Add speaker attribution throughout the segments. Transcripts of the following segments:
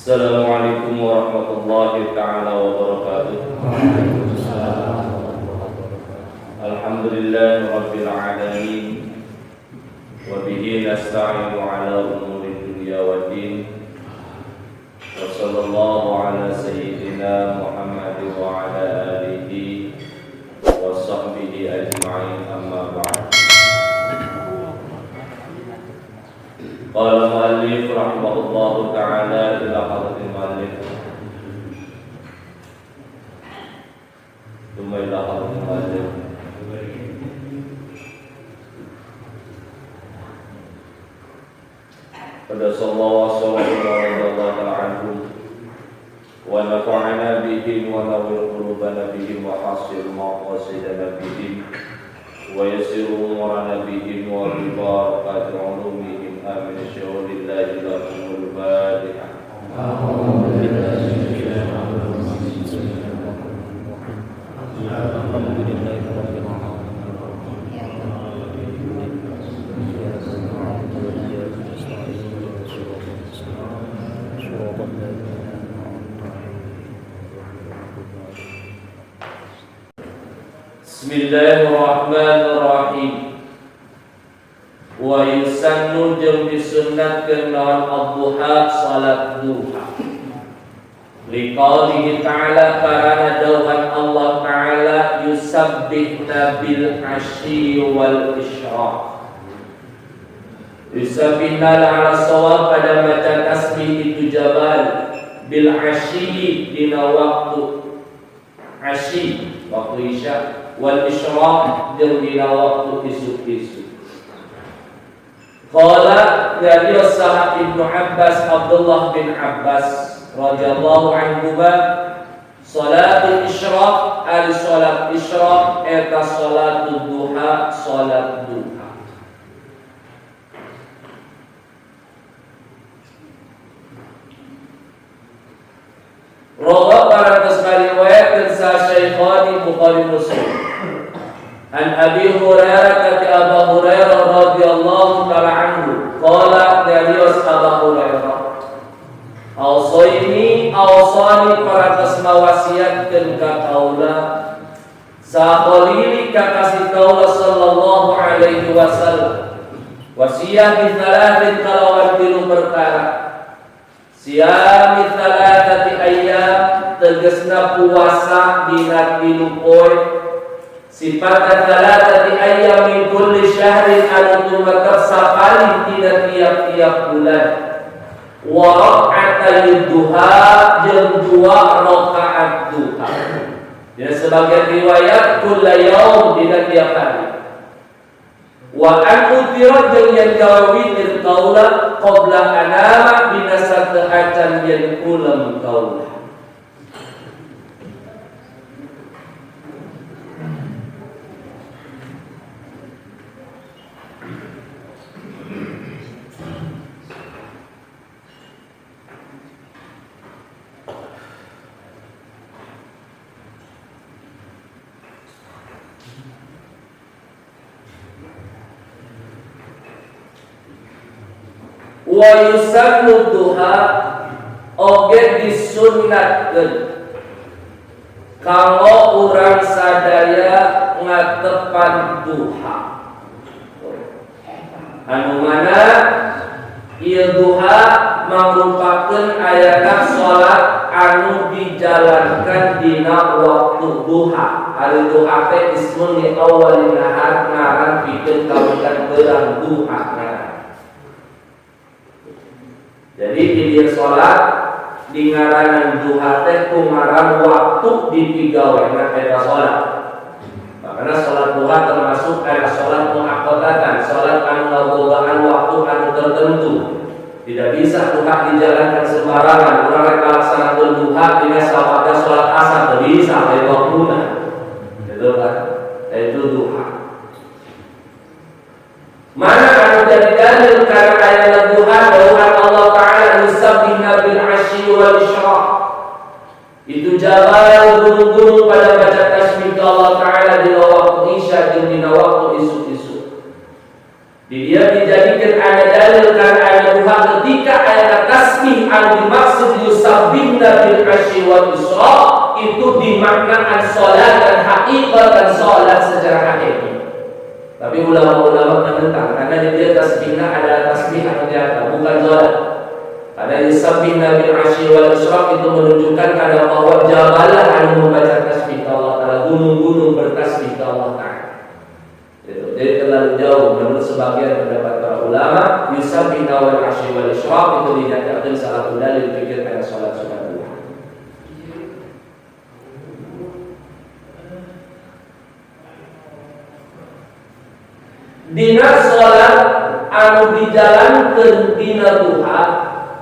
Speaker 1: Assalamualaikum warahmatullahi taala wabarakatuh. Alhamdulillah rabbil alamin. Wa bihi nasta'inu ala umuri dunya waddin. Wa sallallahu ala sayyidina Muhammad wa ala alihi wa sahbihi ajma'in, amma ba'd. Qala muallif rahimahullahu ta'ala ila hadratil muallif, thumma ila hadratil muallif. Qaddasallahu wa sallallahu anhum wa nafa'ana bihim wa nawwir qulubana bihim wa hasil maqasidana bihim wa yassir umurana bihim wa bi barakati ulumihim. Amin. Syukurillah lakumul Fatihah. Bismillahirrahmanirrahim. Wa yusannu jeung disunnatkeun naon ad-duha salat duha. Liqaulihi ta'ala karana dawuhan Allah ta'ala yusabbihna bil asyi wal isyraq. Yusabbihna ala shawab pada baca tasbih itu jabal bil asyi dina waktu asyi waktu isya wal isyraq jeung dina waktu isuk-isuk. Qala dari sahabat Ibnu Abbas Abdullah bin Abbas radhiyallahu anhuma, salatul isyraq ari salat isyraq eta salatul duha salat duha. Rawa parantos ngariwayatkeun sa Syaikhani Bukhari Muslim. An Abi Hurairah kati Abu Hurairah radhiyallahu ta'ala anhu qala darius Abu Hurairah awsayni awsani parantos mawasiatkeun ka kaula sa khalili ka kasih kaula sallallahu alaihi wasallam wasiat bi thalathin kalawan tilu perkara siami thalathati ayyam tegasna puasa dina tilu poe sifat thalathati ayyam min kulli syahrin anu tumetep sakali dina tiap-tiap bulan wa rak'atay duha jeung dua rakaat duha. Dina sebagian riwayat kulla yaum dina tiap hari. Wa an utira jeung yen gawe witir kaula qabla anama dina sateuacan yen kulem kaula. Wa yusannu duha oge disunnatkeun kanggo urang sadaya ngatepan duha. Anu mana ieu duha mangrupakeun ayana salat anu dijalankan dina waktu duha. Ari duha teh ismun li awalin nahar ngaran pikeun kawitan beurang duha. Jadi di dia sholat di ngaranan duha teh ku ngaran waktu dipigawena eta sholat. Makanya sholat duha termasuk ada sholat muaqqatatan, sholat anu ngabogaan waktu anu tertentu. Tidak bisa duha dijalankan sembarangan. Urang rek ngalaksanakeun duha dina sawadah sholat asar teu bisa aya waktuna. Gitu kan? Itu duha. Mana anu jadi dalil karena ayat duha dawuhan Allah Ta'ala yusabbihna bil asyi wal isyraq. Itu jabal gunung-gunung pada baca tasbih ke Allah Ta'ala di waktu isya dan di waktu isuk-isuk. Di dia dijadikan ada dalil karena ayat duha ketika ayat tasbih anu dimaksud yusabbihna bil asyi wal isyraq itu dimaknakan salat dan hakikat dan salat secara hakiki. Tapi ulama-ulama menentang karena dia tasbihna adalah tasbih anu nyata, bukan salat. Karena yusabbihna bil asyi wal isyraq itu menunjukkan karena bahwa jabalah anu membaca tasbih ke Allah Ta'ala, gunung-gunung bertasbih ke Allah Ta'ala. Gitu. Jadi terlalu jauh menurut sebagian pendapat para ulama, yusabbihna wal asyi wal isyraq itu dinyatakan salah satu dalil pikir pada salat sunat duha. Dina salat anu dijalankeun dina duha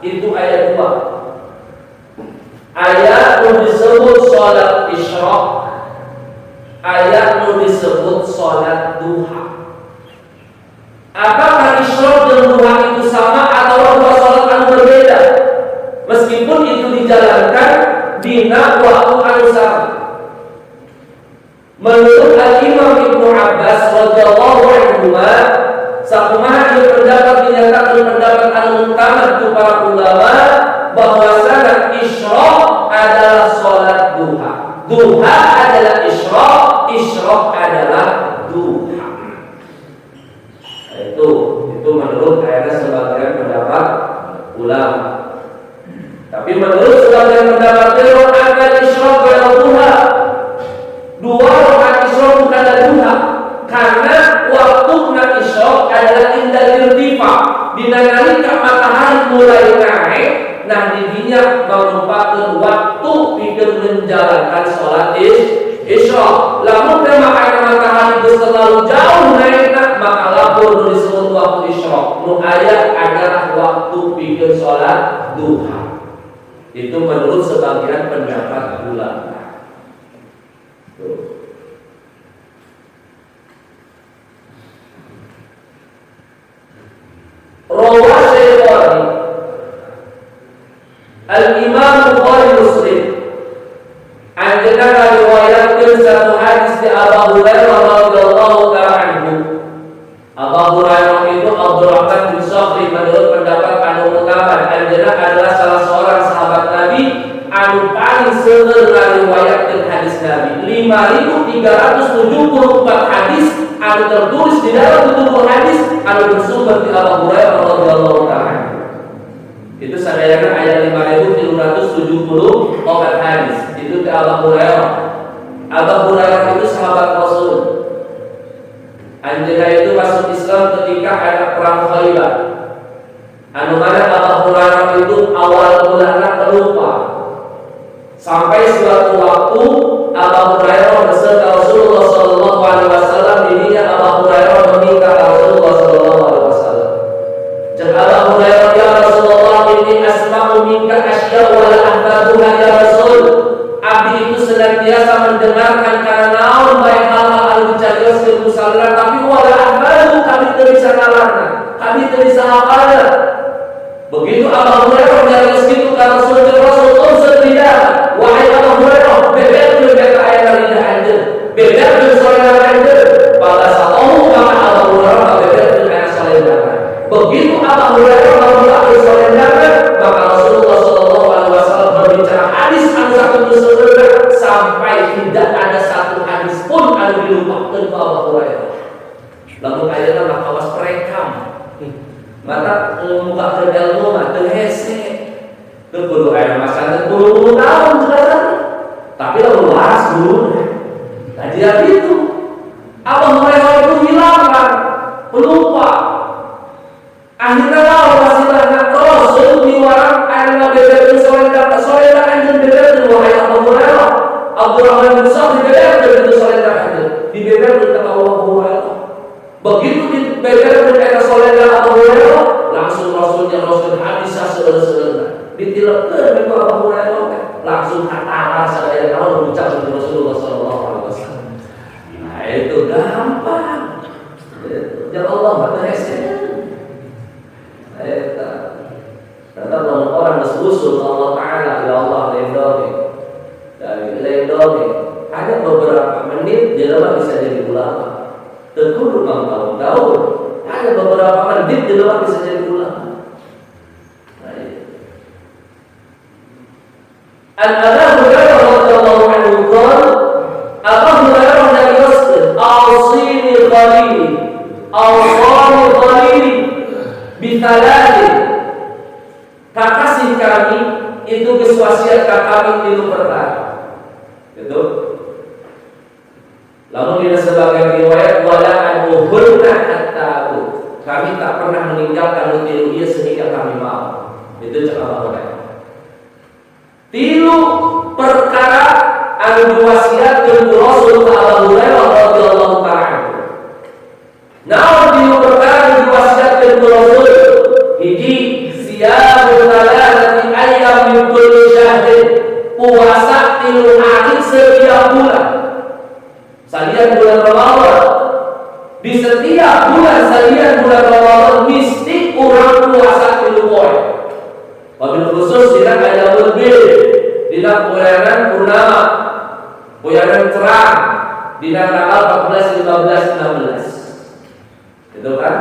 Speaker 1: itu ayat 2. Ayat nu disebut salat isyraq, ayat nu disebut salat duha. Apakah isyraq dan duha itu sama atau dua salat anu berbeda? Meskipun itu dijalankan dina waktu anu sama. Menurut Al-Imam Ibnu Abbas radhiyallahu anhu, sakumaha ieu pendapat dinyatakan pendapat anu muktamad ku para ulama bahwasana isyraq adalah salat duha. Duha adalah isyraq, isyraq adalah duha. Nah, itu menurut ayatnya sebagian pendapat ulama. Tapi menurut sebagian pendapat akan isyraq adalah duha. Dua rakaat isyraq bukanlah duha, karena waktu nak isyraq adalah indal irtifa. Dina nalika matahari mulai naik, nah didinya merupakan waktu pikir menjalankan sholat isyraq. Lamun memang air matahari geus terlalu jauh naikna, maka lapor nu disebut waktu isyraq. Nu aya adalah waktu pikir sholat duha. Itu menurut sebagian pendapat ulama. Tuh. Rawah Syekhani Al-Imam Bukhari Muslim anjeunna ngariwayatkeun satu hadis di Abu Hurairah radhiyallahu ta'ala anhu. Abu Hurairah itu Abdurrahman bin Sakhri menurut pendapat anu muktamad. Anjeunna adalah salah seorang sahabat Nabi anu paling seueur ngariwayatkeun hadis Nabi. 5.374 hadis anu tertulis di dalam buku hadis anu bersumber di Abu Hurairah radhiyallahu ta'ala. Itu sadayana ayat 5.374 hadis. Itu ke Abu Hurairah. Abu Hurairah itu sahabat Rasul. Anjeunna itu masuk Islam ketika ada perang Khaybar. Anu mana Abu Hurairah itu awal mulanya pelupa. Sampai suatu waktu Abu Hurairah beserta Rasulullah sallallahu alaihi wasallam, dirinya Abu Hurairah meminta Rasulullah sallallahu alaihi wasallam. Cek Abu Hurairah, ya Rasulullah, inni asma'u minka asya wa la ahfaduha ya Rasul. Abdi itu senantiasa mendengarkan karena naon baik hal-hal anu dicarioskeun ku salira, tapi wala ahfadu, kami teu bisa ngalarna, kami teu bisa hafalna. Begitu Abu Hurairah nyarios kitu ka Rasul, Rasul unsur lidah, wahai Abu Hurairah, beberkeun eta aya lidah anjeun, beberkeun solena anjeun. Balasallahu maka Abu Hurairah beberkeun aya solena. Begitu Abu Hurairah ngabukakeun solena, maka Rasulullah sallallahu alaihi wasallam berbicara hadis anu sakitu sampai tidak ada satu hadis pun anu dilupakeun ku Abu Hurairah. Lamun ayeuna mah kawas perekam. Mata muka ilmu mah teu hese. Teu kudu aya masa teu puluh tahun sekarang. Tapi lamun waras guru. Nah dia itu Abu Hurairah itu hilang kan, pelupa. Akhirnya lah wasilahna Rasul miwarang aya ngabeberkeun solenda, solenda anjeun beberkeun wahai Abu Hurairah. Abdurrahman bin Sakhr dibeberkeun itu solenda anjeun. Dibeberkeun kata Abu Hurairah. Begitu dibeberkeun eta solenda Abu Hurairah, langsung Rasulnya Rasul hadis saseueur-seueurna. Ditilepkeun ku Abu Hurairah teh, langsung katara sadaya naon ucap Rasulullah sallallahu alaihi wasallam. Nah, itu gampang. Ya Allah mah hese. Eta. Tetap lamun orang geus usul ke Allah Ta'ala, ya Allah lindungi. Dari lindungi. Ada beberapa menit jelema bisa jadi ulama. Teu kudu tahun-tahun. Ada beberapa menit jelema bisa jadi ulama. Nah, iya. An Abu Hurairah radhiyallahu anhu qala, Abu Hurairah nyarioskeun, "Awsini khalili, awsani khalili bi thalathin." Kakasih kami itu geus wasiat ka kami tilu perkara. Itu. Lalu di sebagian riwayat wala anhunna hatta. Kami tak pernah meninggalkan tilu ieu sehingga kami mau. Itu cek Abu Hurairah. Tilu perkara anu diwasiatkeun ku Rasul ka Abu Hurairah radhiyallahu ta'ala. Naon tilu perkara anu diwasiatkeun ku Rasul? Hiji, siyamu thalathati ayyam min kulli syahrin. Puasa 3 hari setiap bulan. Salian bulan Ramadan. Di setiap bulan salian bulan Ramadan mesti urang puasa 3 poe. Wabil khusus dina ayyamul bid, dina bulan purnama, bulan terang, dina tanggal 14, 15, 16. Itu kan?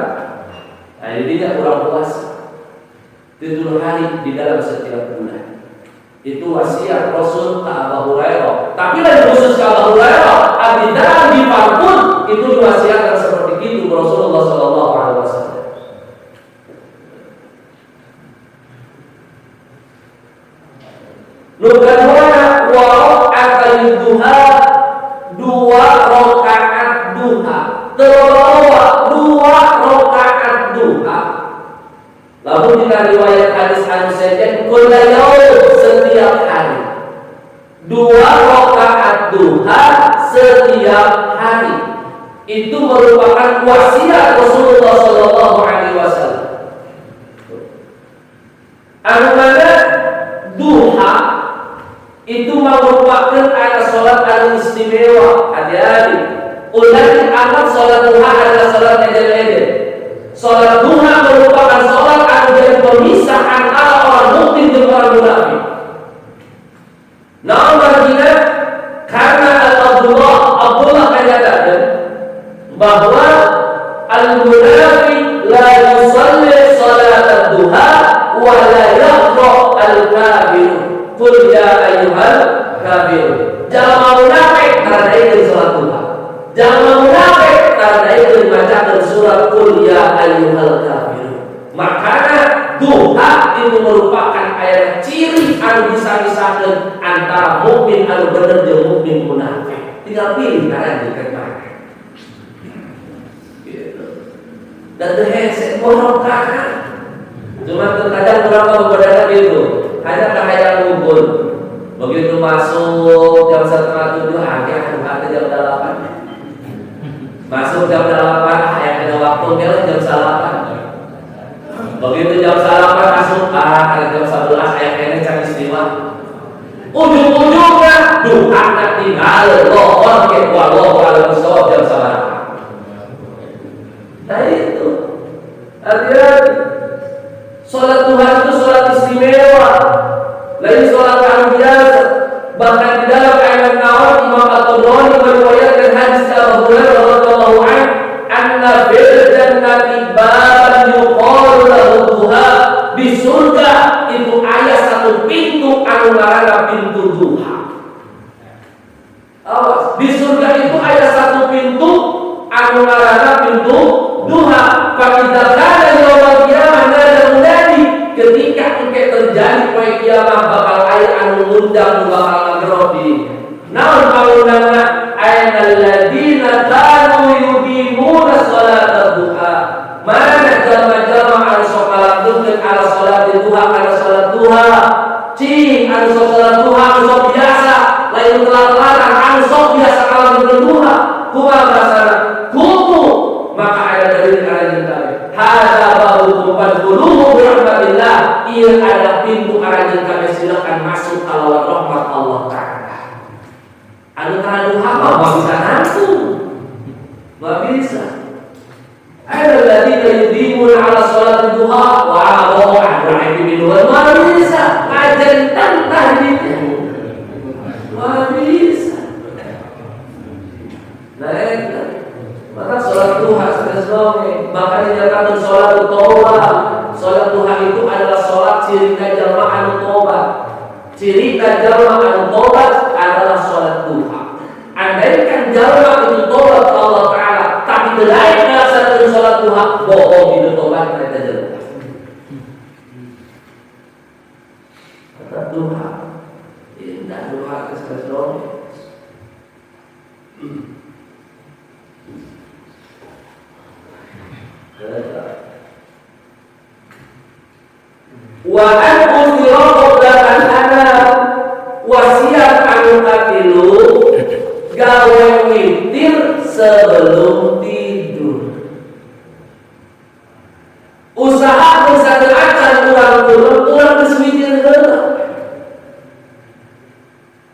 Speaker 1: Nah, jadinya kurang puasa 7 hari di dalam setiap bulan. Itu wasiat Rasul ke Abu Hurairah. Tapi lain khusus ke Abu Hurairah, Abi Dzar pun itu diwasiatkan seperti itu Rasulullah Sallallahu Alaihi Wasallam. Nu kadua, wa rakaat duha, 2 rakaat duha. Terlalu 2 rakaat duha. Lalu dina riwayat hadis anu sejen kulla yaum, setiap hari. 2 rakaat duha setiap hari. Itu merupakan wasiat Rasulullah Sallallahu Alaihi Wasallam. Anu mana duha itu merupakan ada sholat anu istimewa. Hati-hati. Ulah dianggap sholat duha adalah sholat ejel-ejel. Sholat duha merupakan sholat anu jadi pemisah antara orang mukmin dan orang munafik. Naon margina? Karena Abdullah menyatakan bahwa al-munafiq la yusalli salat duha wa la yaqra al-kafir. Qul ya ayyuhal kafirun. Jalma munafik tara daekeun salat duha. Jalma munafik tara daekeun macakeun surat Qul ya ayyuhal kafirun. Makana duha itu merupakan ayat ciri anu bisa-misakeun antara mukmin anu bener jeung mukmin munafik. Tinggal pilih karena jeung mana. Gitu. Dan teu hese rakaat. Cuma terkadang berapa berbeda gitu. Hanya kahayang ngumpul. Begitu masuk jam 6:30, akhirnya ada jam 8. Masuk jam 8, yang ada waktu jam 8. Begitu jam 8 masuk, ada jam 11 ayah ini cari istimewa. Ujung-ujungnya duha tinggal lohon ke wallahu a'lam bishawab jam 9. Nah itu artinya sholat duha itu sholat istimewa, lain sholat anu biasa. Bahkan di dalam ayat naon Imam At-Tabrani meriwayatkan hadis Abu Hurairah radhiyallahu anhu, anna fil jannati baban yuqalu lahu duha. Di surga itu aya satu pintu anu ngaranna pintu duha. Awas, di surga itu ada satu pintu anu ngaranna pintu duha. Fa idza kana yaumul qiyamah nada munadi, ketika engke terjadi poe kiamat bakal aya anu ngundang, bakal ngagero dirinya. Naon pangundangna? Ainal ladina kanu yudimuna salat duha. Mana jalma-jalma anu sok ngalakukeun ala salat duha, kana salat duha. Cing anu sok salat duha anu sok biasa, lain telat-telatan anu sok biasa ngalakukeun duha. Kumaha bahasana? Kumu maka ada dalil aranjeun kabeh. Hadza babukum fadkhuluhu bi rahmatillah. Ieu adalah pintu aranjeun kabeh, silakan masuk kalawan rahmat Allah Ta'ala. Anu kana duha mah moal bisa langsung. Moal bisa. Ada alladziina yudimuna ala sholati duha wa wa anu moal bisa ngajentan tah moal bisa. Nah, eta. Maka sholat duha sebagai maka dinyatakan sholat taubat. Sholat duha itu adalah sholat cirina jalma anu tobat. Cirita jalma anu tobat adalah sholat duha. Andaikan jalma itu tobat ke Allah Ta'ala tapi teu lain ngalaksanakeun sholat duha, bohong itu tobat eta jelema. Kata duha, indah duha geus dong. Wa an usira qabla an anam, wasiat anu katilu gawe witir sebelum tidur. Usaha acan urang turun, urang geus witir heula.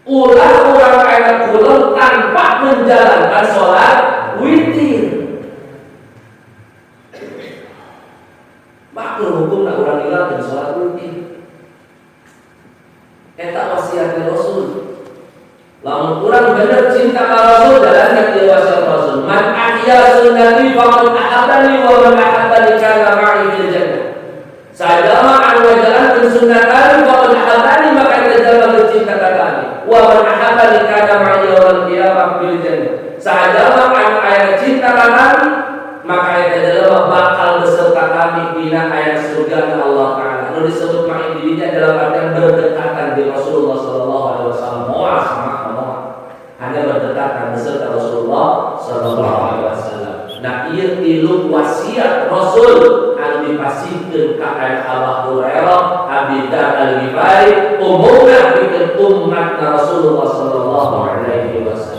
Speaker 1: Ulah urang aya kulon tanpa menjalankan sholat witir. Makruh hukumna urang ninggalkeun sholat witir. Eta wasiat Rasul. Lamun urang bener cinta ka Rasul, jalankan ieu wasiat Rasul. Man ahya sunnati faqad ahabbani wa man ahabbani kana ma'i fil jannah. Sajalma anu ngajalankeun sunnah kami faqad ahabbani, maka eta jalma geus cinta ka kami. Wa man ahabbani kana ma'i yaumil qiyamah fil jannah. Sajalma anu aya cinta ka kami, maka eta jalma bakal beserta kami dina aya surga Allah Ta'ala. Nu disebut ma'i dirinya dalam artian berdekatan di Rasulullah sallallahu alaihi wasallam. Moal sama moal. Hanya berdekatan beserta Rasulullah sallallahu alaihi wasallam. Nah, ieu tilu wasiat Rasul anu dipasihkeun ka Abu Hurairah, Abi Dzar Al-Ghifari, umumna pikeun umat Rasulullah sallallahu alaihi wasallam.